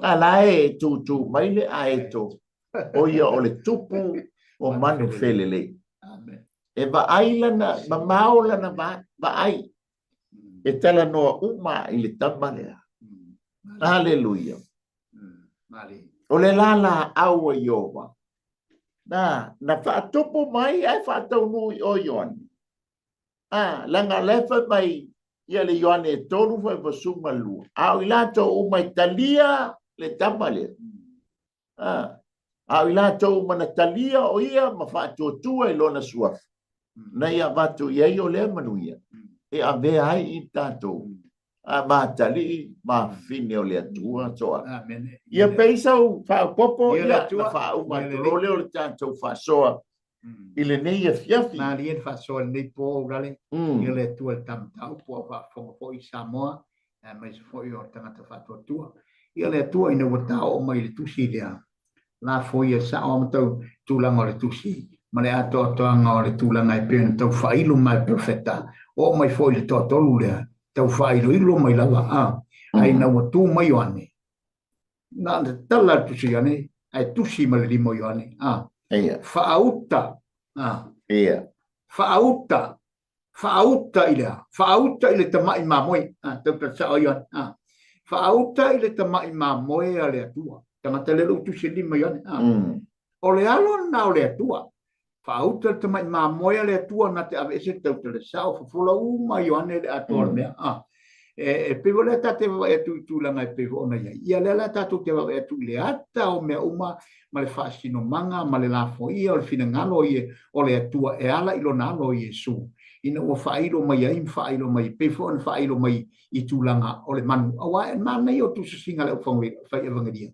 A la e tūtū mai le aeto, o ia o le tupu o manu felelei. E vaai lana, mamao lana vaai. E talanoa uma i le tama lea. Haleluia. O le lalaau a Ieova. Na, na faatupu mai ae faataunuu i o Ioane. A, leaga o la e fai mai ia le Ioane e 3:12, a o i latou uma e talia le tama lea. A, a o i latou uma na talia o ia ma faatuatua i lona suafa, na ia avatu i ai o lea manuia e avea ai i tatou a matalii ma fafine o le Atua toa. Ia pei sau faaopoopo ia na faauma atu loa lea o le tatou faasoa i lenei afiafi. Malie le faasoa i lenei po Aurale, ia le Atua le ta mataupu a o faafofoga foi i Samoa aemaise foi o tagata faatuatua. Ia le Atua ina ua ta oo mai i le tusi lea, lafoia sao lava ma tau tulaga o le tusi ma le atoatoaga o le tulaga e pei ona tau faailo mai e perofeta, oo mai foi i le toatolu lea, tau faailoilo mai lava, a, ae ina ua tu mai Ioane, na ona tatala le tusi Ioane, ae tusi ma le lima o Ioane, a, faauta, a, faauta, faauta i le a? Faauta i le tamai mamoe, a, tautala sao ai Ioane, a, faauta i le tamai mamoe a le Atua. Tagata lea lou tusi lima Ioane, a. O le alo lena o le Atua. Faauta le tamai mamoe a le Atua na te aveese le tautala sao, fofola uma Ioane le atoa o le mea, a. E pei foi lea ta te vaavaai atu i tulaga e pei foi ona i ai. Ia lea la tatou te vaavaai atu i le ata o mea uma ma le faasinomaga ma le lafoia o le finagalo o le Atua e ala i lona alo o Iesu, ina ua faailo mai ai ma faailo mai, pei foi ona faailo mai i tulaga o le manu. Aua e manaia o tusasiga a le aufai evangelia,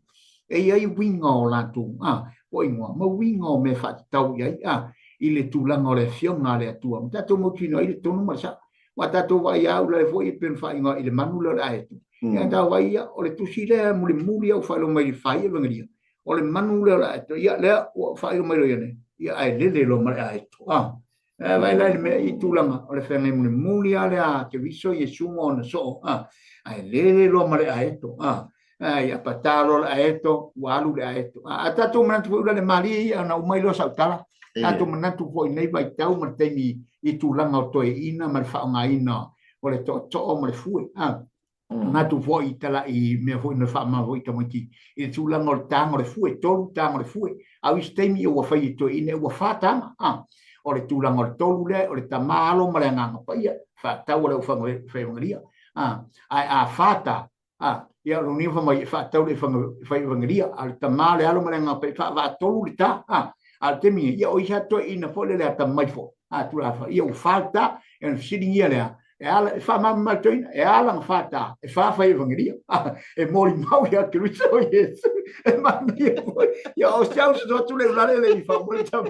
e i ai uiga o latou, a, po o igoa, ma uiga o mea faatatau i ai, a, i le tulaga o le Afioga a le Atua. Ma tatou mautinoa ai le tonu ma le sao. Aua tatou vaai lava ulale foi e pei ona faaigoa i le manu lea o le aeto. Ia tatou vaai ia, o le tusi lea mulimuli ua faailoa mai i le fai evangelia, o le manu lea o le aeto. Ia lea ua faailoa mai loa ia nei, ia ae lele loa ma le aeto. Ae vaai la i le mea i tulaga o le feagai mulimuli lava lea a Keriso Iesu ma ona soo, ae lele loa ma le aeto. Ia patā loa le aeto, ua alu le aeto. A tatou manatu foi ula le malie ia ona uma ai loa sau tala. Tatou manatu foi i nei vaitau ma le taimi i tulaga o toeaiina ma le faaaogaina o le tootoo ma le fue. Manatu foi i tala i mea foi na faamama foi i tamaiti i le tulaga o le taga o le fue, 3 taga o le fue. A o isi taimi ua fai e toeaiina ua 4 taga. O le tulaga o le 3 lea, o le tama alo ma le agaga paia, faatau a le aufaigaluega. Ae a 4 ta, ia o lona fai mai e faatau le fai evangelia, a o le tama le alo ma le agaga paia, faavaatolu le ta. A o le taimi ia o isi lava toeaiina foi le atamai foi, tulaga foi, ia ua 4 le ta, e ona fesiligia lea, e ala, e faamalamalama le toeaina, e ala ona 4 ta, e 4 fai evangelia, e molimau ia Keriso Iesu, e manaia foi, ia o se au se atu le ulale le i faamuli tau.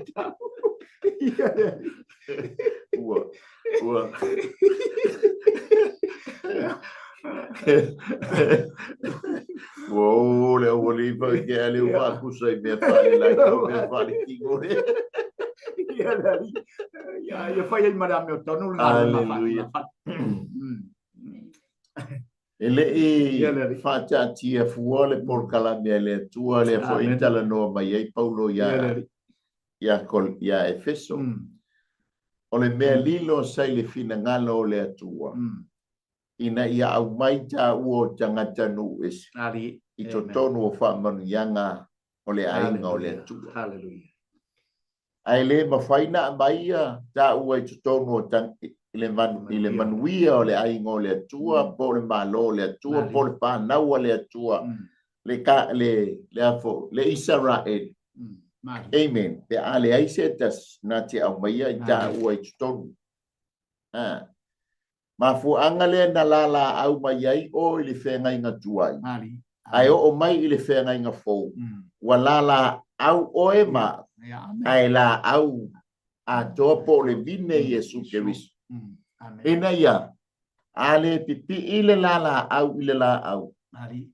Ia le. Ua, ua. Ua o le aualii pa ke ale ua akusa i mea fale lai ko mea fale kingo le. Ia le ali. Ia ia fai ai ma le ame o tonu le Hallelujah. E le i faataatia fua le polokalame a le Atua lea foi i talanoa mai ai Paulo ia ia Efeso. O le mea lilo sa i le finagalo o le Atua ina ia aumai taua o tagata nuu ese i totonu o faamanuiaga o le aiga o le Atua. Ae le mafai na aumai ia taua i totonu o i le manuia o le aiga o le Atua, po o le Malo o le Atua, po o le fanau a le Atua, le Isaraelu. Amen. Pe a leai se tasi na te aumaia i taua i totonu. Mafuaaga lea na lalaau mai ai o i le feagaiga tuai, ae oo mai i le feagaiga fou, ua lalaau oe ma ae laau atoa po o le vine Iesu Keriso. Ina ia, a le pipii le lalaau i le laau,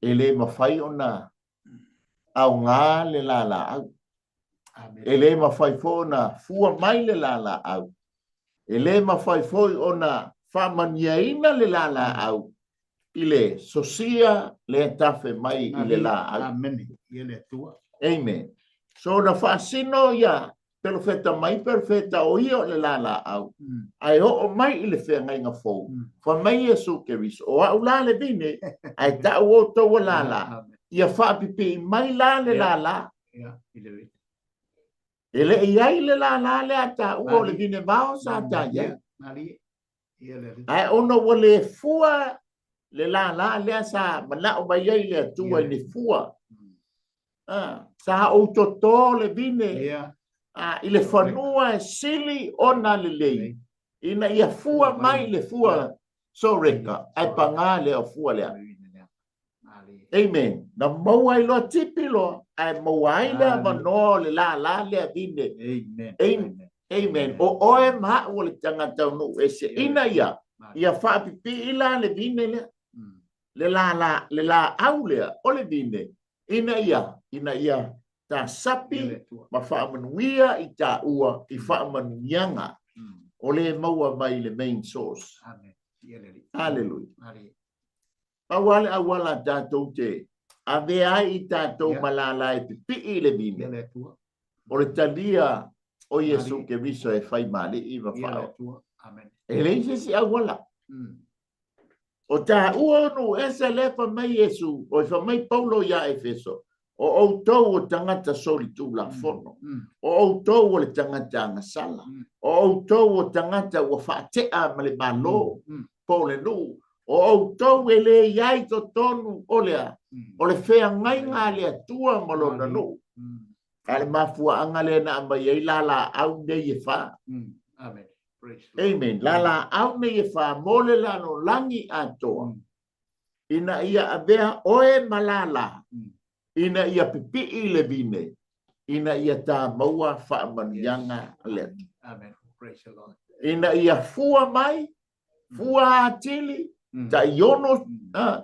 e le mafai ona aoga le lalaau. E le mafai foi ona fua mai le lalaau. E le mafai foi ona faamanuiaina le lalaau i le sosia le tafe mai i le laau. Amen. Ia le Atua. Amen. So na faasino ia perofeta mai perofeta o ia o le lalaau. Ae oo mai i le feagaiga fou. Fai mai Iesu Keriso, o au la le vine, ae tau outou o lala. Ia faapipii mai la le lala. E le i ai le lala lea a taua o le vine vao sa ta iai. Ae ona ua le fua le lala lea sa manao mai ai le Atua i le fua. Sa ou toto le vine i le fanua e sili ona lelei ina ia fua mai le fua soreka ae pagā lea o fua lea. Amen. Na maua ai loa tipi loa, ae maua ai le avanoa o le lala lea vine. Amen. Amen. O oe ma au o le tagata o nuu ese. Ina ia, ia faapipii la le vine lea. Le lala, le laau lea o le vine. Ina ia, ina ia tasapi ma faamanuia i taua i faamanuiaga o le maua mai le main source. Amen. Hallelujah. Pau lava le auala a tatou te avea ai i tatou ma lala e pipii i le vine, o le talia o Iesu Keriso e fai ma alii ma faaoo. E leai se isi auala. O taua o nuu ese lea fai mai Iesu, oi fai mai Paulo ia Efeso, o outou o tagata solitulafono, o outou o le tagata agasala, o outou o tagata ua faatea ma le Malo po o le nuu, o outou e le i ai totonu o le o le feagaiga a le Atua ma lona nuu. A le mafuaaga lea na aumai ai lalaau nei e fa. Amen. Lalaau nei e fa mo le lalolagi atoa. Ina ia avea oe ma lala, ina ia pipii le vine, Ina ia ta maua faamanuiaga a le Atua. Ina ia fua mai, fua atili, tai ono,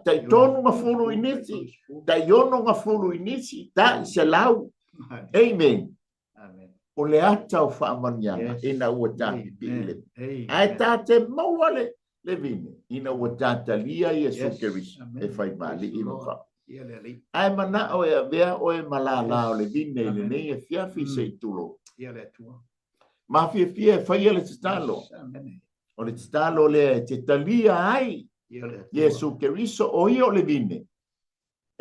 tai tonu ga fulu i nisi, tai ono ga fulu i nisi, tai selau. Amen. O le ata o faamanuiaga ina ua ta pipii le. Ae ta te maua le le vine ina ua ta talia Iesu Keriso e fai ma alii ma faa. Ae manao e avea oe ma lala o le vine i lenei afiafi se i tulou. Mafiafia e faia le tatalo. O le tatalo lea e te talia ai Iesu Keriso o ia o le vine.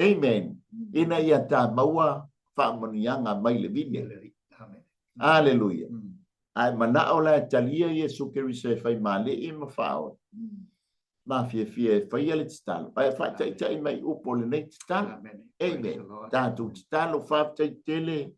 Amen. Ina ia ta maua faamanuiaga mai le vine. Aleluia. Ae manao la e talia Iesu Keriso e fai ma alii ma faaola. Mafiafia e faia le tatalo. Ae faataitai mai upu o lenei tatalo. Amen. Tatou tatalo faafetai tele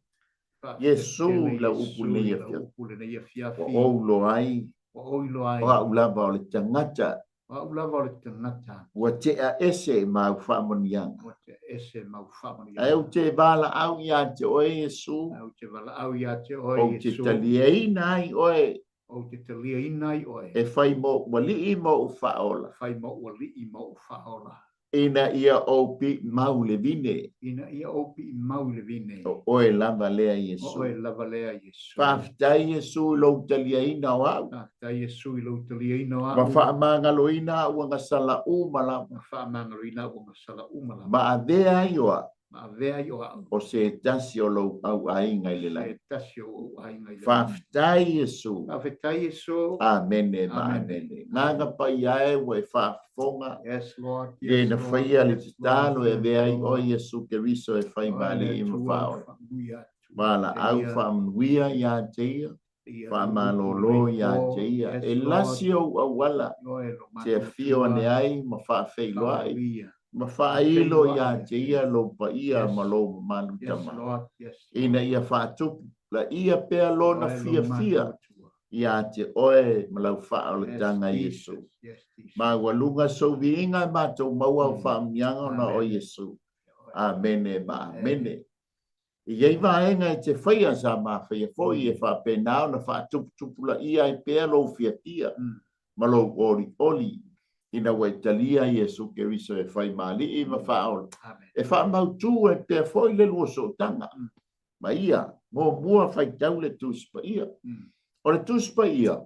Iesu i lau upu lenei afiafi. Ua ou iloa ai, o au lava o le tagata. O au lava o le tagata. Ua tea ese ma au faamanuiaga. Ua tea ese ma au faamanuiaga. Ae ou te valaau ia te oe Iesu. Ae ou te valaau ia te oe Iesu. Ou te taliaina ai oe. Ou te taliaina ai oe. E fai moʻu alii ma ou faaola. E fai moʻu alii ma ou faaola. Ina ia ou piʻi mau i le vine. Ina ia ou piʻi mau i le vine. O oe lava lea Iesu. O oe lava lea Iesu. Faafetai Iesu i lou taliaina o au. Faafetai Iesu i lou taliaina o au. Ma faamagaloina au agasala uma lava. Ma faamagaloina au agasala uma lava. Ma avea ai o au. Ma avea ai o au. O se tasi o lou au aiga i le lagi. Se tasi o lou aiga i le lagi. Faafetai Iesu. Faafetai Iesu. Amene ma amene. Gaga paia e ua e faafofoga. Yes Lord. Yes, na faia le tatalo e avea ai oe Iesu Keriso e fai ma alii ma faaola. Valaau faamanuia ia te ia. Faamalolo ia te ia. E lasi ou auala te afio ane ai ma faafeiloai ma faailo ia te ia lou paia ma lou mamalu tama. Ina ia faatupu laia pea lona fiafia ia te oe ma lau faaolataga Iesu. Maualuga sou viiga e matou maua au faamanuiaga ona o Iesu. Amene ma amene. E i ai vaega e te faia sa mafaia foi e faapena ona faatuputupulaia ai pea lou fiafia ma lou olioli ina ua e talia Iesu Keriso e fai ma Alii ma Faaola, e faamautu ai pea foi le lua sootaga ma Ia. Muamua faitau le Tusi Paia. O le Tusi Paia,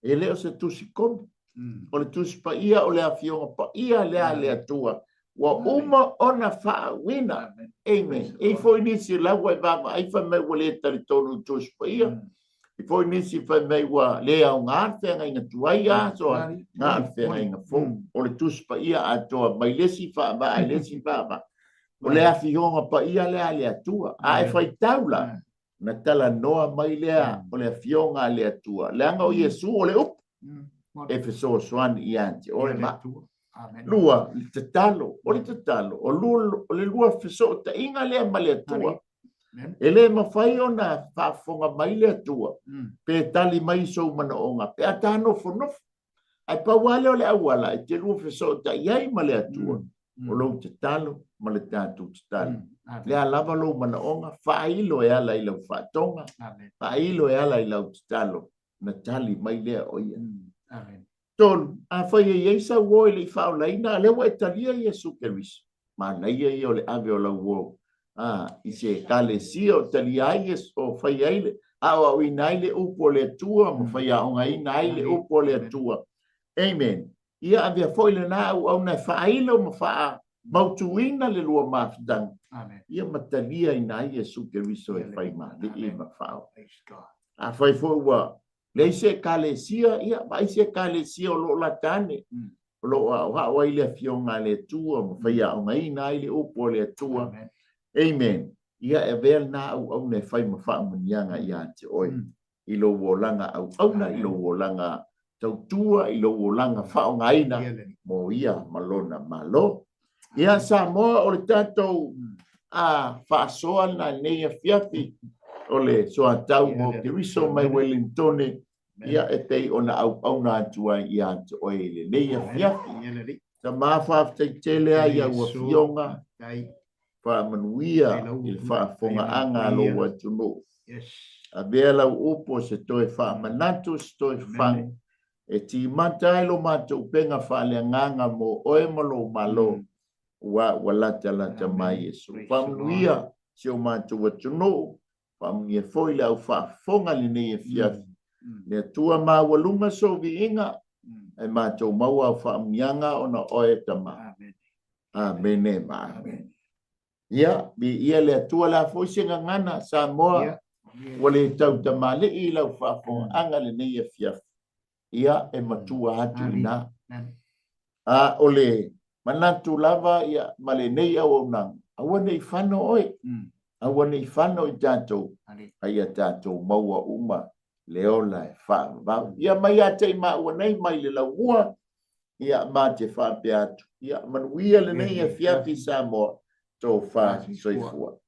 E le o se tusi komi. O le tusi paia o le afioga paia lea a le Atua ua uma ona faauina. Amen. E i foi nisi la ua e vaavaai fai mai ua le talitonu i tusi paia. E foi nisi fai mai ua le aoga le feagaiga tuai a aso na le feagaiga fou. O le tusi paia atoa mai le isi faavaa i le isi faavaa. O le afioga paia lea a le Atua. A e faitau la, na talanoa mai lea o le Afioga a le Atua, leaga o Iesu o le upu e fesoasoani ia te oe ma au. Lua, le tatalo, o le tatalo, o le lua fesootaiga lea ma le Atua. E le mafai ona faafofoga mai le Atua pe tali mai i sou manaoga pe a ta nofonofo. Ae pau lava lea o le auala e te lua fesootai ai ma le Atua, o lou tatalo ma le tatou tatalo. O le a lava lou manaoga, faailo e ala i lau faatoga, faailo e ala i lau tatalo, ona tali mai lea o Ia. Tolu, afai e i ai sau uo e le i faaolaina, a lea ua e talia Iesu Keriso, Manaia ia o le ave o lau uo a i se ekalesia o talia ai o fai ai le aoaoina ai le upu o le Atua ma faiaogaina ai le upu o le Atua. Amen. Ia avea foi lena auauna e faailo ma faamautuina le lua mafutaga. Ia ma taliaina ai Iesu Keriso e fai ma Alii ma Faaola. Afai foi ua leai se ekalesia, ia vaai se ekalesia o lo o lata ane. O lo o aoao ai le Afioga a le Atua ma faiaogaina ai le upu a le Atua. Amen. Ia e avea lena auauna e fai ma faamanuiaga ia te oe i lou olaga auauna, i lou olaga tautua, i lou olaga faaaogaina mo ia ma lona Malo. Ia Samoa, o le tatou a faasoa lena i lenei afiafi o le soatau mo Keriso mai Welintone. Ia e pei ona auauna atu ai ia te oe i lenei afiafi. Tama, faafetai tele ai i au afioga. Faamanuia i le faafofogaaga a lou atunuu. Avea lau upu o se toe faamanatu, se toe fafaga, e timata ai lo matou upega faaleagaga mo oe ma lou Malo, aua ua latalata mai Iesu. Faamanuia si o matou atunuu, faamanuia foi le au faafofoga i lenei afiafi. Le Atua maualuga sou viiga, ae matou maua au faamanuiaga ona o oe e Tama. Amene ma amene. Ia, viia le Atua, le a foi se gagana Samoa, ua le tautamalii i lau faafofogaaga lenei afiafi. Ia, e matua atu i ina. A o le manatu lava ia ma lenei auaunaga, aua ne i fano oe, aua ne i fano i tatou, a ia tatou maua uma le ola e faavavau. Ia mai ia te i maua nei mai le laumua, ia ma te faapea atu, ia manuia lenei afiafi Samoa, tofa soifua.